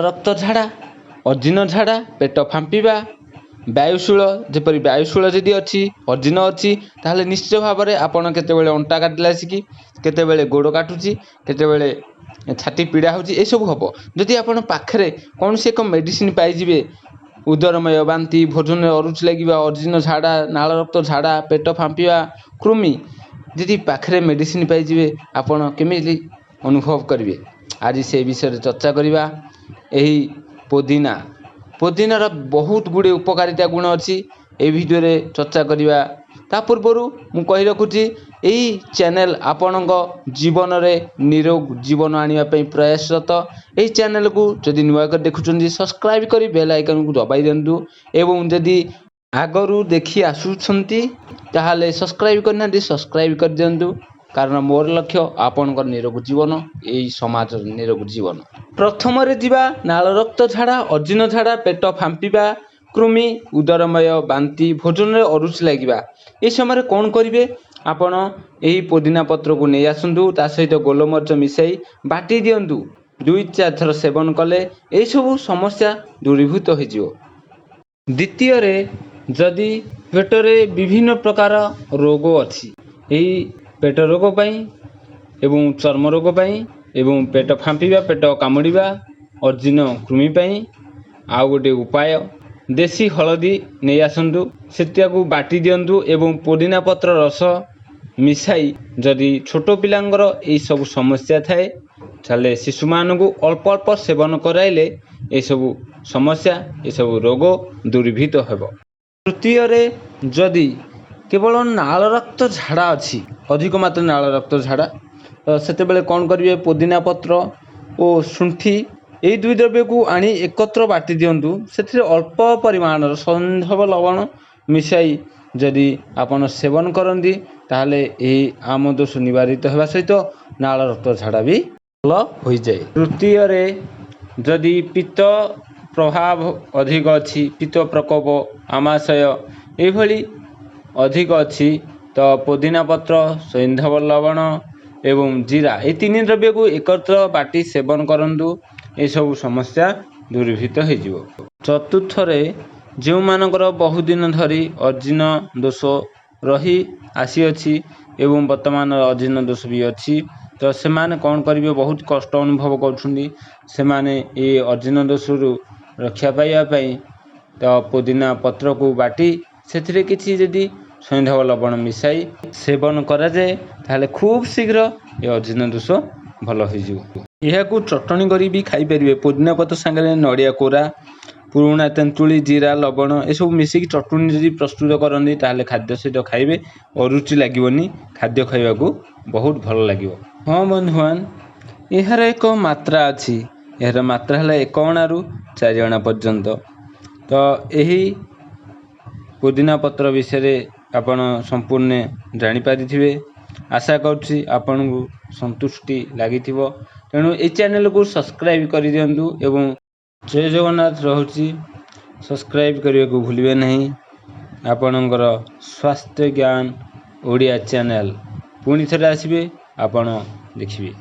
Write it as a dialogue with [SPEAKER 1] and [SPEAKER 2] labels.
[SPEAKER 1] ରକ୍ତ ଝାଡ଼ା, ଅଜୀର୍ଣ୍ଣ ଝାଡ଼ା, ପେଟ ଫାମ୍ପିବା, ବାୟୁଶୂଳ, ଯେପରି ବାୟୁଶୂଳ ଯଦି ଅଛି, ଅଜୀର୍ଣ୍ଣ ଅଛି, ତାହେଲେ ନିଶ୍ଚିତ ଭାବରେ ଆପଣ କେତେବେଳେ ଅଣ୍ଟା କାଟିଲା ଆସିକି, କେତେବେଳେ ଗୋଡ଼ କାଟୁଛି, କେତେବେଳେ ଛାତି ପୀଡ଼ା ହେଉଛି, ଏସବୁ ହେବ। ଯଦି ଆପଣ ପାଖରେ କୌଣସି ଏକ ମେଡ଼ିସିନ ପାଇଯିବେ, ଉଦରମୟ ବାନ୍ତି, ଭୋଜନରେ ଅରୁଚି ଲାଗିବା, ଅଜୀର୍ଣ୍ଣ ଝାଡ଼ା, ନାଳ ରକ୍ତ ଝାଡ଼ା, ପେଟ ଫାମ୍ପିବା, କୃମି, ଯଦି ପାଖରେ ମେଡ଼ିସିନ ପାଇଯିବେ, ଆପଣ କେମିତି ଅନୁଭବ କରିବେ? ଆଜି ସେ ବିଷୟରେ ଚର୍ଚ୍ଚା କରିବା। ଏହି ପୋଦିନା, ପୋଦିନାର ବହୁତ ଗୁଡ଼ିଏ ଉପକାରିତା ଗୁଣ ଅଛି, ଏହି ଭିଡ଼ିଓରେ ଚର୍ଚ୍ଚା କରିବା। ତା ପୂର୍ବରୁ ମୁଁ କହି ରଖୁଛି, ଏହି ଚ୍ୟାନେଲ୍ ଆପଣଙ୍କ ଜୀବନରେ ନିରୋଗ ଜୀବନ ଆଣିବା ପାଇଁ ପ୍ରୟାସରତ। ଏହି ଚ୍ୟାନେଲ୍କୁ ଯଦି ନୂଆ କରି ଦେଖୁଛନ୍ତି, ସବସ୍କ୍ରାଇବ୍ କରି ବେଲ୍ ଆଇକନ୍କୁ ଦବାଇ ଦିଅନ୍ତୁ ଏବଂ ଯଦି ଆଗରୁ ଦେଖି ଆସୁଛନ୍ତି, ତାହେଲେ ସବସ୍କ୍ରାଇବ୍ କରିନାହାନ୍ତି, ସବସ୍କ୍ରାଇବ୍ କରିଦିଅନ୍ତୁ। କାରଣ ମୋର ଲକ୍ଷ୍ୟ ଆପଣଙ୍କର ନିରୋଗ ଜୀବନ, ଏଇ ସମାଜର ନିରୋଗ ଜୀବନ। ପ୍ରଥମରେ ଯିବା ନାଳ ରକ୍ତ ଝାଡ଼ା, ଅଜୀର୍ଣ୍ଣ ଝାଡ଼ା, ପେଟ ଫାମ୍ପିବା, କୃମି, ଉଦରମୟ ବାନ୍ତି, ଭୋଜନରେ ଅରୁଚି ଲାଗିବା। ଏହି ସମୟରେ କ'ଣ କରିବେ ଆପଣ? ଏହି ପୋଦିନା ପତ୍ରକୁ ନେଇ ଆସନ୍ତୁ, ତା ସହିତ ଗୋଲମରିଚ ମିଶାଇ ବାଟି ଦିଅନ୍ତୁ। 2-4 ଥର ସେବନ କଲେ ଏହିସବୁ ସମସ୍ୟା ଦୂରୀଭୂତ ହୋଇଯିବ। ଦ୍ୱିତୀୟରେ, ଯଦି ପେଟରେ ବିଭିନ୍ନ ପ୍ରକାର ରୋଗ ଅଛି, ଏହି ପେଟ ରୋଗ ପାଇଁ ଏବଂ ଚର୍ମ ରୋଗ ପାଇଁ ଏବଂ ପେଟ ଫାମ୍ପିବା, ପେଟ କାମୁଡ଼ିବା, ଅଜୀର୍ଣ୍ଣ କୃମି ପାଇଁ ଆଉ ଗୋଟିଏ ଉପାୟ, ଦେଶୀ ହଳଦୀ ନେଇ ଆସନ୍ତୁ, ସେଟାକୁ ବାଟି ଦିଅନ୍ତୁ ଏବଂ ପୋଦିନା ପତ୍ର ରସ ମିଶାଇ, ଯଦି ଛୋଟ ପିଲାଙ୍କର ଏଇସବୁ ସମସ୍ୟା ଥାଏ, ତାହେଲେ ଶିଶୁମାନଙ୍କୁ ଅଳ୍ପ ଅଳ୍ପ ସେବନ କରାଇଲେ ଏସବୁ ସମସ୍ୟା, ଏସବୁ ରୋଗ ଦୂରୀଭୂତ ହେବ। ତୃତୀୟରେ, ଯଦି କେବଳ ନାଳ ରକ୍ତ ଝାଡ଼ା ଅଛି, ଅଧିକ ମାତ୍ରାରେ ନାଳ ରକ୍ତ ଝାଡ଼ା, ତ ସେତେବେଳେ କ'ଣ କରିବେ? ପୋଦିନା ପତ୍ର ଓ ଶୁଣ୍ଠି, ଏଇ ଦୁଇ ଦ୍ରବ୍ୟକୁ ଆଣି ଏକତ୍ର ବାଟି ଦିଅନ୍ତୁ। ସେଥିରେ ଅଳ୍ପ ପରିମାଣର ସୈନ୍ଧବ ଲବଣ ମିଶାଇ ଯଦି ଆପଣ ସେବନ କରନ୍ତି, ତାହେଲେ ଏହି ଆମଦୋଷ ନିବାରିତ ହେବା ସହିତ ନାଳ ରକ୍ତ ଝାଡ଼ା ବି ଭଲ ହୋଇଯାଏ। ତୃତୀୟରେ, ଯଦି ପିତ୍ତ ପ୍ରଭାବ ଅଧିକ ଅଛି, ପିତ୍ତ ପ୍ରକୋପ, ଆମାଶୟ ଏଇଭଳି ଅଧିକ ଅଛି, ତ ପୋଦିନା ପତ୍ର, ସୈନ୍ଧବ ଲବଣ ଏବଂ ଜିରା, ଏ ତିନି ଦ୍ରବ୍ୟକୁ ଏକତ୍ର ବାଟି ସେବନ କରନ୍ତୁ। ଏସବୁ ସମସ୍ୟା ଦୂରୀଭୂତ ହୋଇଯିବ। ଚତୁର୍ଥରେ, ଯେଉଁମାନଙ୍କର ବହୁଦିନ ଧରି ଅଜୀର୍ଣ୍ଣ ଦୋଷ ରହି ଆସିଅଛି ଏବଂ ବର୍ତ୍ତମାନ ଅଜୀର୍ଣ୍ଣ ଦୋଷ ବି ଅଛି, ତ ସେମାନେ କ'ଣ କରିବେ? ବହୁତ କଷ୍ଟ ଅନୁଭବ କରୁଛନ୍ତି। ସେମାନେ ଏ ଅଜୀର୍ଣ୍ଣ ଦୋଷରୁ ରକ୍ଷା ପାଇବା ପାଇଁ ତ ପୋଦିନା ପତ୍ରକୁ ବାଟି ସେଥିରେ କିଛି ଯଦି ସୈନ୍ଧବ ଲବଣ ମିଶାଇ ସେବନ କରାଯାଏ, ତାହେଲେ ଖୁବ୍ ଶୀଘ୍ର ଏ ଅଜୀର୍ଣ୍ଣ ଦୋଷ ଭଲ ହୋଇଯିବ। ଏହାକୁ ଚଟଣି କରି ବି ଖାଇପାରିବେ। ପୋଦିନା ପତ୍ର ସାଙ୍ଗରେ ନଡ଼ିଆ କୋରା, ପୁରୁଣା ତେନ୍ତୁଳି, ଜିରା, ଲବଣ ଏସବୁ ମିଶିକି ଚଟଣି ଯଦି ପ୍ରସ୍ତୁତ କରନ୍ତି, ତାହେଲେ ଖାଦ୍ୟ ସହିତ ଖାଇବେ, ଅରୁଚି ଲାଗିବନି, ଖାଦ୍ୟ ଖାଇବାକୁ ବହୁତ ଭଲ ଲାଗିବ। ହଁ ବନ୍ଧୁଗଣ, ଏହାର ଏକ ମାତ୍ରା ଅଛି। ଏହାର ମାତ୍ରା ହେଲା 1 ଅଣାରୁ 4 ଅଣା ପର୍ଯ୍ୟନ୍ତ। ତ ଏହି ପୋଦିନା ପତ୍ର ବିଷୟରେ ଆପଣ ସମ୍ପୂର୍ଣ୍ଣ ଜାଣିପାରିଥିବେ। ଆଶା କରୁଛି ଆପଣଙ୍କୁ ସନ୍ତୁଷ୍ଟି ଲାଗିଥିବ। ତେଣୁ ଏହି ଚ୍ୟାନେଲକୁ ସବସ୍କ୍ରାଇବ୍ କରିଦିଅନ୍ତୁ ଏବଂ ଜୟ ଜଗନ୍ନାଥ। ରହୁଛି। ସବସ୍କ୍ରାଇବ୍ କରିବାକୁ ଭୁଲିବେ ନାହିଁ। ଆପଣଙ୍କର ସ୍ୱାସ୍ଥ୍ୟ ଜ୍ଞାନ ଓଡ଼ିଆ ଚ୍ୟାନେଲ ପୁଣି ଥରେ ଆସିବେ, ଆପଣ ଦେଖିବେ।